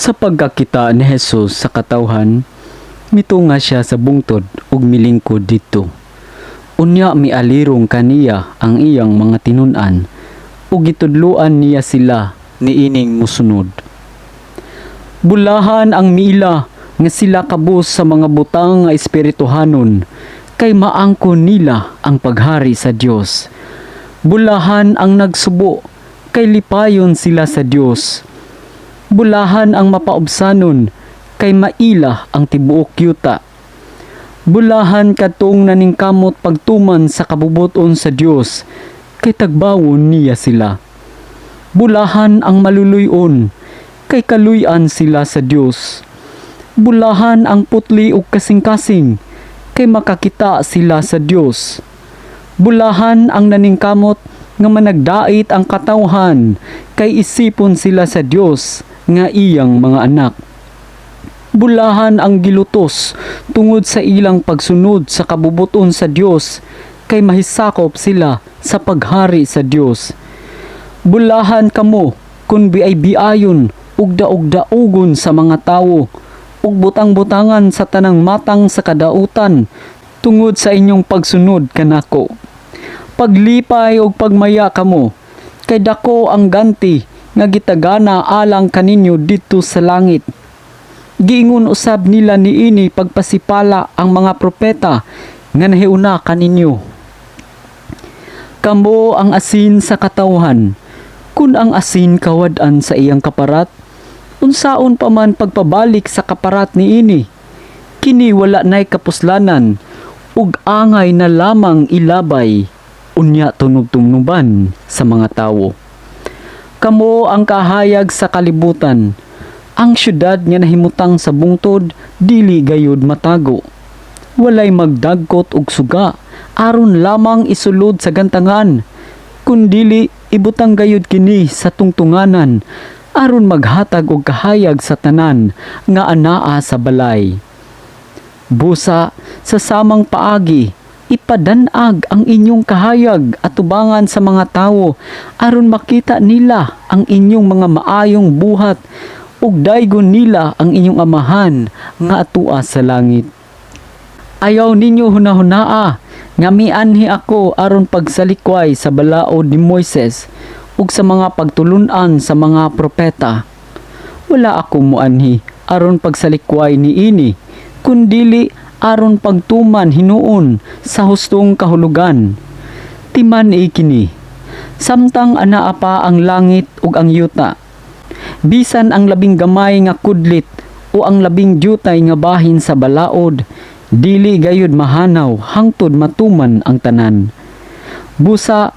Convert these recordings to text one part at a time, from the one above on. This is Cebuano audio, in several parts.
Sa pagkakita ni Jesus sa katawhan, mitunga siya sa bungtod ug milingkod didto. Unya mialirong kaniya ang iyang mga tinun-an ug gitudloan niya sila niining mosunod. Bulahan ang miila nga sila kabus sa mga butang nga espirituhanon, kay maangkon nila ang paghari sa Dios. Bulahan ang nagsubo, kay lipayon sila sa Dios. Bulahan ang mapaubsanon, kay maila ang tibuok yuta. Bulahan kadtong naningkamot pagtuman sa kabubuton sa Dios, kay tagbawon niya sila. Bulahan ang maluluy-on, kay kaluy-an sila sa Dios. Bulahan ang putli ug kasing-kasing, kay makakita sila sa Dios. Bulahan ang naningkamot nga managdait ang katawhan, kay isipon sila sa Dios nga iyang mga anak. Bulahan ang gilutos tungod sa ilang pagsunod sa kabubuton sa Dios, kay mahisakop sila sa paghari sa Dios. Bulahan kamo kung biay-biayon ug daog-daugon sa mga tawo ug butang-butangan sa tanang matang sa kadautan tungod sa inyong pagsunod kanako. Paglipay ug pagmaya kamo, kay dako ang ganti nga gitagana alang kaninyo didto sa langit. Giingon usab nila niini pagpasipala ang mga propeta nga nahiuna kaninyo. Kamo ang asin sa katawhan. Kun ang asin kawad-an sa iyang kaparat, unsaon pa man pagpabalik sa kaparat niini? Kini wala nay kapuslanan ug angay na lamang ilabay, unya tunob-tunoban sa mga tawo. Kamo ang kahayag sa kalibutan. Ang syudad nga nahimutang sa bungtod dili gayud matago. Walay magdagkot og suga aron lamang isulod sa gantangan, kundili ibutang gayud kini sa tungtunganan aron maghatag og kahayag sa tanan nga anaa sa balay. Busa sa samang paagi, ipadanag ang inyong kahayag atubangan sa mga tawo aron makita nila ang inyong mga maayong buhat ug daygon nila ang inyong Amahan nga atua sa langit. Ayaw ninyo hunahunaa nga mianhi ako aron pagsalikway sa balaod ni Moises ug sa mga pagtulun-an sa mga propeta. Wala ako muanhi aron pagsalikway niini, kundili aron pagtuman hinuon sa hustong kahulugan. Timan-i kini, samtang anaa pa ang langit ug ang yuta, bisan ang labing gamay nga kudlit o ang labing dyutay nga bahin sa balaod, dili gayud mahanaw hangtod matuman ang tanan. Busa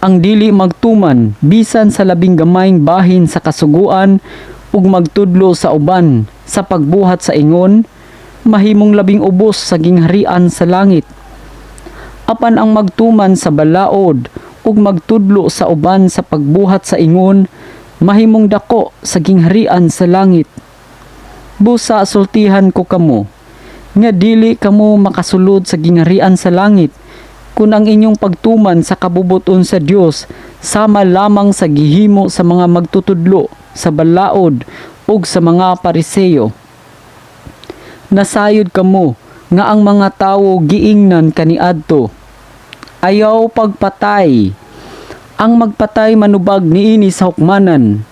ang dili magtuman bisan sa labing gamayng bahin sa kasuguan ug magtudlo sa uban sa pagbuhat sa ingon, mahimong labing ubos sa gingharian sa langit. Apan ang magtuman sa balaod ug magtudlo sa uban sa pagbuhat sa ingon, mahimong dako sa gingharian sa langit. Busa sultihan ko kamo nga dili kamo makasulod sa gingharian sa langit kung ang inyong pagtuman sa kabubuton sa Dios sama lamang sa gihimo sa mga magtutudlo sa balaod ug sa mga Pariseo. Nasayod kamo nga ang mga tawo giingnan kaniadto, "Ayaw pagpatay. Ang magpatay manubag niini sa hukmanan."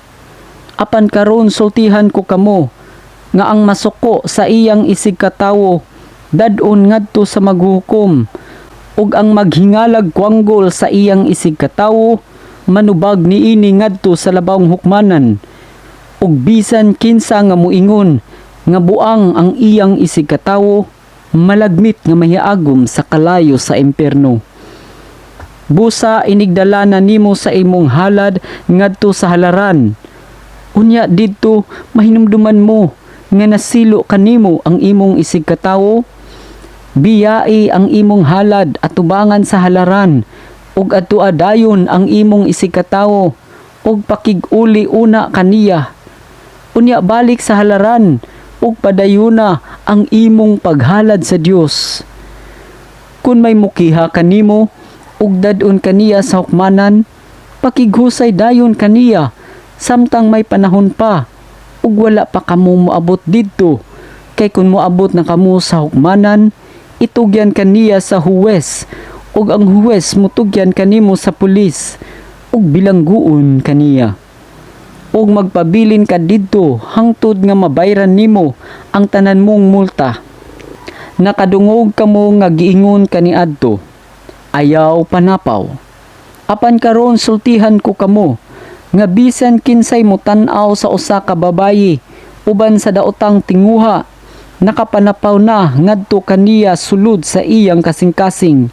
Apan karon sultihan ko kamo nga ang masuko sa iyang isig katawo dad-on ngadto sa maghukom, ug ang maghingalag kwanggol sa iyang isig katawo manubag niini ngadto sa labawng hukmanan. Ug bisan kinsa nga moingon nga buang ang iyang isig katawo, malagmit nga mahiagom sa kalayo sa impierno. Busa inigdala na nimo sa imong halad ngadto sa halaran, unya didto mahinumduman mo nga nasilo kanimo ang imong isig katawo, biyai ang imong halad atubangan sa halaran ug adtua dayon ang imong isig katawo ug pakig-uli una kaniya. Unya balik sa halaran ug padayuna ang imong paghalad sa Dios. Kun may mukiha kanimo ug dad-on kaniya sa hukmanan, pakighusay dayon kaniya samtang may panahon pa. Ug wala pa kamo moabot didto, kay kun moabot na kamo sa hukmanan, itugyan kaniya sa huwes, ug ang huwes mutugyan kanimo sa pulis, ug bilangguon kaniya. Ug magpabilin ka didto hangtod nga mabayran nimo ang tanan mong multa. Nakadungog kamo nga giingon kaniadto, "Ayaw panapaw." Apan karon sultihan ko kamo nga bisan kinsay motan-aw sa usa ka babayi uban sa daotang tinguha, nakapanapaw na ngadto kaniya sulod sa iyang kasing-kasing.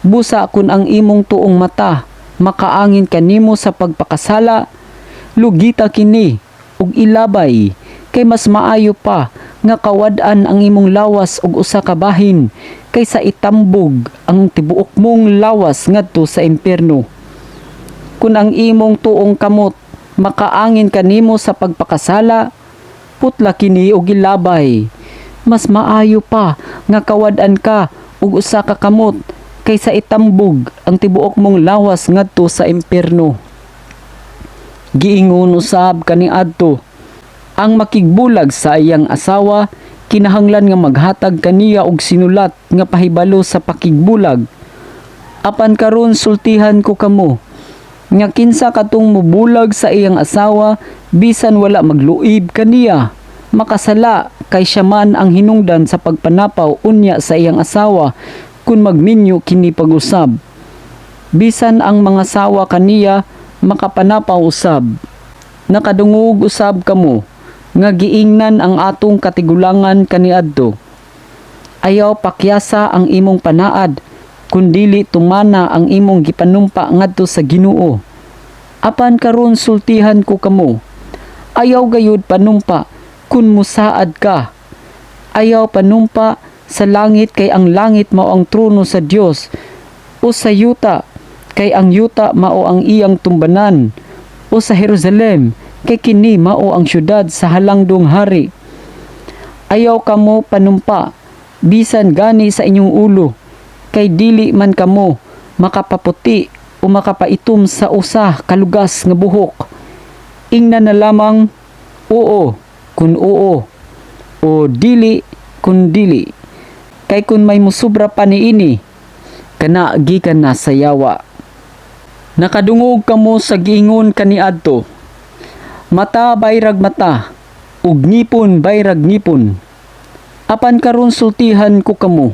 Busa kun ang imong tuong mata makaangin kanimo sa pagpakasala, lugita kini ug ilabay, kay mas maayo pa nga kawad-an ang imong lawas og usa ka bahin kaysa itambog ang tibuok mong lawas ngadto sa impierno. Kun ang imong tuong kamot makaangin kanimo sa pagpakasala, putla kini og ilabay. Mas maayo pa nga kawad-an ka og usa ka kamot kaysa itambog ang tibuok mong lawas ngadto sa impierno. Giingon usab kaniadto, ang makigbulag sa iyang asawa kinahanglan nga maghatag kaniya og sinulat nga pahibalo sa pakigbulag. Apan karon sultihan ko kamo nga kinsa katong mubulag sa iyang asawa bisan wala magluib kaniya, makasala, kay siya man ang hinungdan sa pagpanapaw unya sa iyang asawa kun magminyo kini pag-usab. Bisan ang mga sawa kaniya makapanapaw usab. Nakadungog usab kamo nga giingnan ang atong katigulangan kaniadto, "Ayaw pakyasa ang imong panaad kun dili tumana ang imong gipanumpa ngadto sa Ginoo." Apan karon sultihan ko kamo, ayaw gayud panumpa kun musaad ka. Ayaw panumpa sa langit, kay ang langit mao ang trono sa Dios, o sa yuta, kay ang yuta mao ang iyang tumbanan, o sa Jerusalem, kay kini mao ang syudad sa halangdong hari. Ayaw kamo panumpa bisan gani sa inyong ulo, kay dili man kamo makapaputi o makapaitom sa usa ka lugas nga buhok. Ingna na lamang "oo" kun oo o "dili" kun dili, kay kun may musubra pa niini, kana gikan na sa yawa. Nakadungog kamo sa giingon kaniadto, "Mata bayrag mata ug ngipon bayrag ngipon." Apan karon sultihan ko kamo,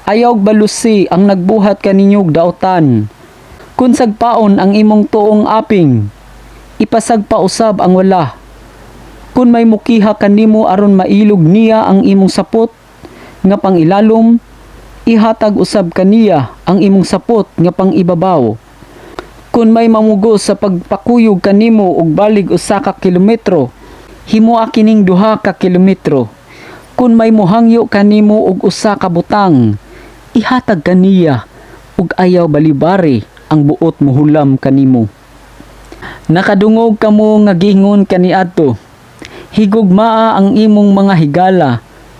ayaw balusi ang nagbuhat kaninyog daotan. Kun sagpaon ang imong tuong aping, ipasagpa usab ang wala. Kun may mukiha kanimo aron mailog niya ang imong sapot nga pangilalom, ihatag usab kaniya ang imong sapot nga pangibabaw. Kun may mamugos sa pagpakuyog kanimo og balig 1 ka kilometro, himoa kining 2 ka kilometro. Kun may muhangyo kanimo og usa ka butang, ihatag kaniya ug ayaw balibari ang buot muhulam kanimo. Nakadungog kamo nga giingon kaniadto, "Higugmaa ang imong mga higala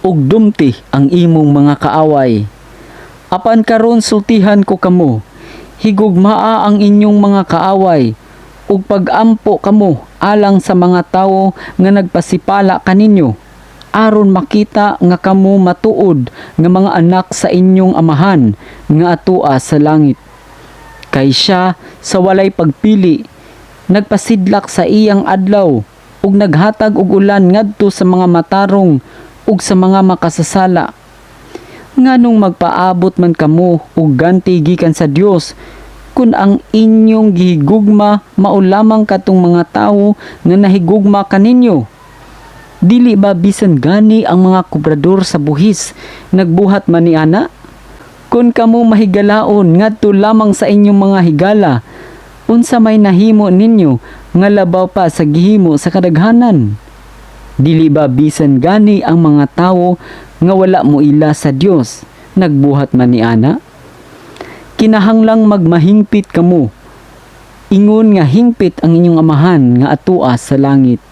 ug dumti ang imong mga kaaway." Apan karon sultihan ko kamo, higugmaa ang inyong mga kaaway ug pag-ampo kamo alang sa mga tawo nga nagpasipala kaninyo, aron makita nga kamo matuod nga mga anak sa inyong Amahan nga atua sa langit. Kay siya sa walay pagpili nagpasidlak sa iyang adlaw ug naghatag og ulan ngadto sa mga matarong ug sa mga makasasala. Nganong magpaabot man kamo og ganti gikan sa Dios kun ang inyong gihigugma mao lamang katong mga tawo nga nahigugma kaninyo? Dili ba bisan gani ang mga kobrador sa buhis nagbuhat man niana? Kun kamo mahigalaon ngadto lamang sa inyong mga higala, unsa may nahimo ninyo nga labaw pa sa gihimo sa kadaghanan? Dili ba bisan gani ang mga tawo nga wala moila sa Dios nagbuhat man niana? Kinahanglang magmahingpit kamo, ingon nga hingpit ang inyong Amahan nga atua sa langit.